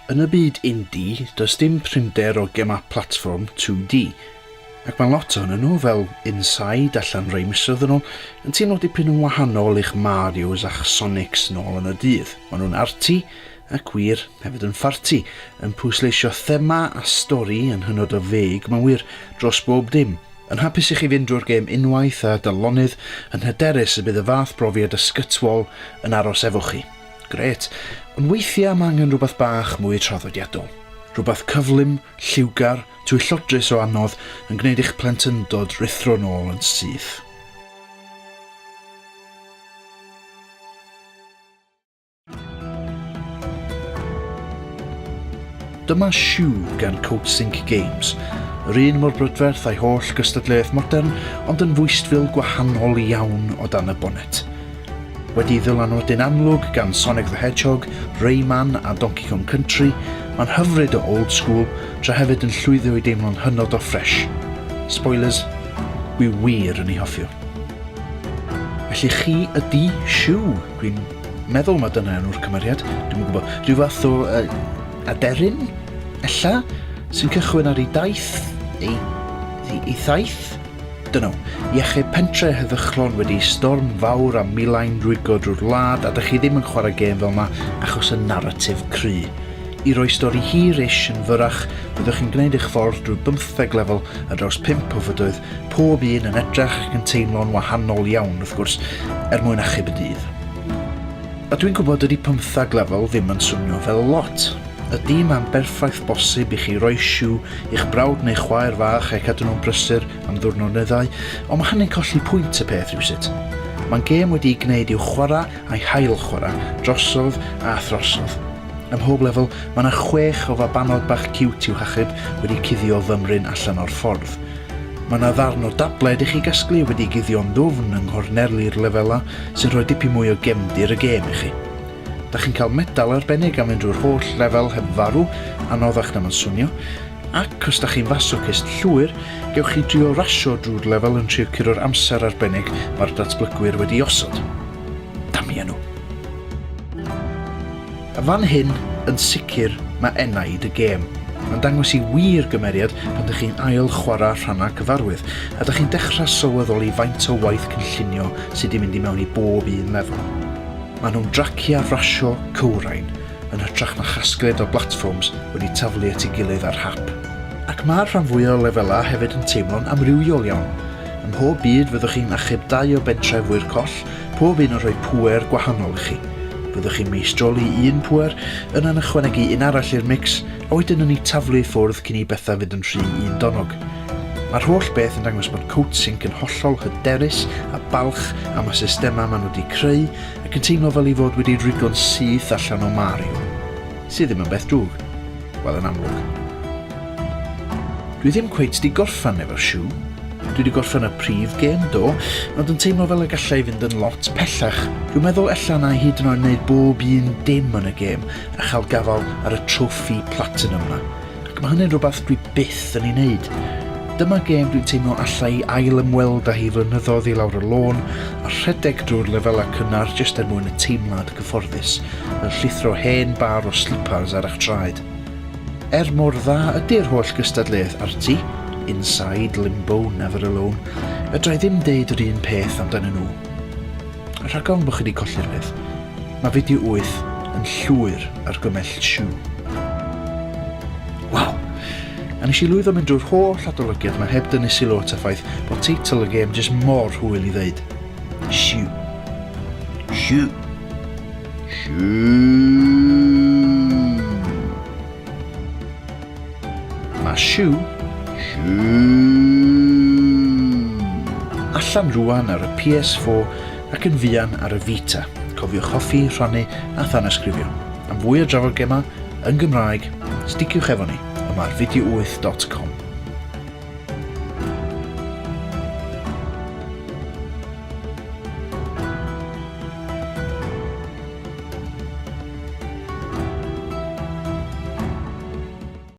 Yn y byd indie, does dim prinder o gemau platfform 2D, ac mae lot ohonyn nhw, fel Inside allan rai misoedd yn ôl, yn teimlo dipyn yn wahanol i'ch Marios a'ch Sonics nôl yn y dydd. Maen nhw'n arty, ac wir, hefyd yn ffarty, yn pwysleisio thema a stori yn hynod o vague, mae'n wir, dros bob dim. Yn hapus i chi fynd drwy'r gêm unwaith a dy lonydd, yn hyderus y bydd y fath brofiad ysgytwol yn aros efo chi. Grêt. Ond weithiau mae angen rhywbeth bach mwy traddodiadol. Rhywbeth cyflym, lliwgar, twyllodrus o anodd, yn gwneud i'ch plentyndod ruthro nôl yn syth. Dyma Shoe gan Coatsink Games. Yr un mor brydferth a'i holl gystadleuaeth modern, ond yn fwystfil gwahanol iawn o dan y bonet. Wedi'i ddylanwadu'n amlwg gan Sonic the Hedgehog, Rayman a Donkey Kong Country, mae'n hyfryd o old school, tra hefyd yn llwyddo i deimlo'n hynod o ffresh. Spoilers, wi wir yn ei hoffi o. Felly chi ydi Siw, dwi'n meddwl mae dyna enw'r cymeriad, dwi'm yn gwybod, rhyw fath o uh, aderyn, ella, sy'n cychwyn ar ei daith, ei, ei, ei thaith? Dunno. Iechyd pentre heddychlon wedi storm fawr a milain rwygo drwy'r wlad a dych chi ddim yn chwarae gêm fel 'ma achos y naratif cry. I roi stori hir-ish yn fyrrach, byddwch chi'n gwneud eich ffordd drwy bymtheg lefel ar draws pump o fydoedd, pob un yn edrach ac yn teimlo'n wahanol iawn, wrth gwrs, er mwyn achub y dydd. A dwi'n gwybod dydy pymthag lefel ddim yn swnio fel lot. Ydy, mae'n berffaith bosib i chi roi siw i'ch brawd neu chwaer fach eu cadw nhw'n brysur am ddiwrnod neu ddau, ond mae hynny'n colli pwynt y peth rhywsut. Mae'n gêm wedi'i gwneud i'w chwarae a'i hail-chwarae, drosodd a throsodd. Ym mhob lefel, mae yna chwech o fabanod bach ciwt i'w hachub wedi cuddio fymryn allan o'r ffordd. Mae yna ddarn o dabled i chi gasglu wedi'i guddio'n ddwfn yng nghorneli'r lefelau sy'n rhoi dipyn mwy o gefndir y gêm i chi. Da chi'n cael medal arbennig am fynd drwy'r holl lefel heb farw, anoddach na mae'n swnio, ac os da chi'n fasocist llwyr, gewch chi drio rasio drwy'r lefel yn trio curo'r amser arbennig mae'r datblygwyr wedi osod. Damia nhw. A fan hyn, yn sicr, mae enaid y gêm. Mae'n dangos i wir gymeriad pan dych chi'n ail chwarae rhannau cyfarwydd, a dych chi'n dechrau sylweddoli faint o waith cynllunio sydd 'di mynd i mewn i bob un lefel. Maen nhw'n draciau rasio cywrain, yn hytrach na chasgliad o blatfforms wedi taflu at ei gilydd ar hap. Ac mae'r rhan fwyaf o lefelau hefyd yn teimlo'n amrywiol iawn. Ym mhob byd fyddwch chi'n achub dau o bentrefwyr coll, pob un yn rhoi pŵer gwahanol i chi. Byddwch chi'n meistroli un pŵer, yna'n ychwanegu un arall i'r mix, a wedyn yn eu taflu i ffwrdd cyn i bethau fynd yn rhy un-donnog. Mae'r holl beth yn dangos bod Coatsink yn hollol hyderus a balch am y systemau maen nhw wedi creu, ac yn teimlo fel ei fod wedi rwygo'n syth allan o Mario. Sydd ddim yn beth drwg. Wel, yn amlwg. Dwi ddim cweit 'di gorffan efo Shoe. Dwi 'di gorffan y prif gêm, do, ond yn teimlo fel y galla i fynd yn lot pellach. Dwi'n meddwl ella na i hyd yn oed wneud bob un dim yn y gêm a chael gafael ar y trophy platinum 'na. Ac mae hynny'n rhywbeth dwi byth yn ei wneud. Dyma gêm dwi'n teimlo alla i ail ymweld â hi flynyddoedd i lawr y lôn a rhedeg drwy'r lefelau cynnar jyst er mwyn y teimlad cyfforddus, fel llithro hen bâr o slipars ar eich traed. Er mor dda ydy'r holl gystadleuaeth arty, Inside, Limbo, Never Alone, fedra i ddim deud yr un peth amdanyn nhw. Rhag ofn bod chi wedi colli'r peth, mae fideo 8 yn llwyr argymell Shoe. Waw! A nes i lwyddo mynd drwy'r holl adolygiad 'ma heb dynnu sylw at y ffaith bod teitl y gêm jyst mor hwyl i ddeud. Shoe. Shoe. Mae Siw, allan rwan ar y PS4 ac yn fuan ar y Vita. Cofiwch hoffi, rhannu a thanysgrifio. Am fwy o drafod gemau yn Gymraeg, sticiwch efo ni yma ar fideo8.com.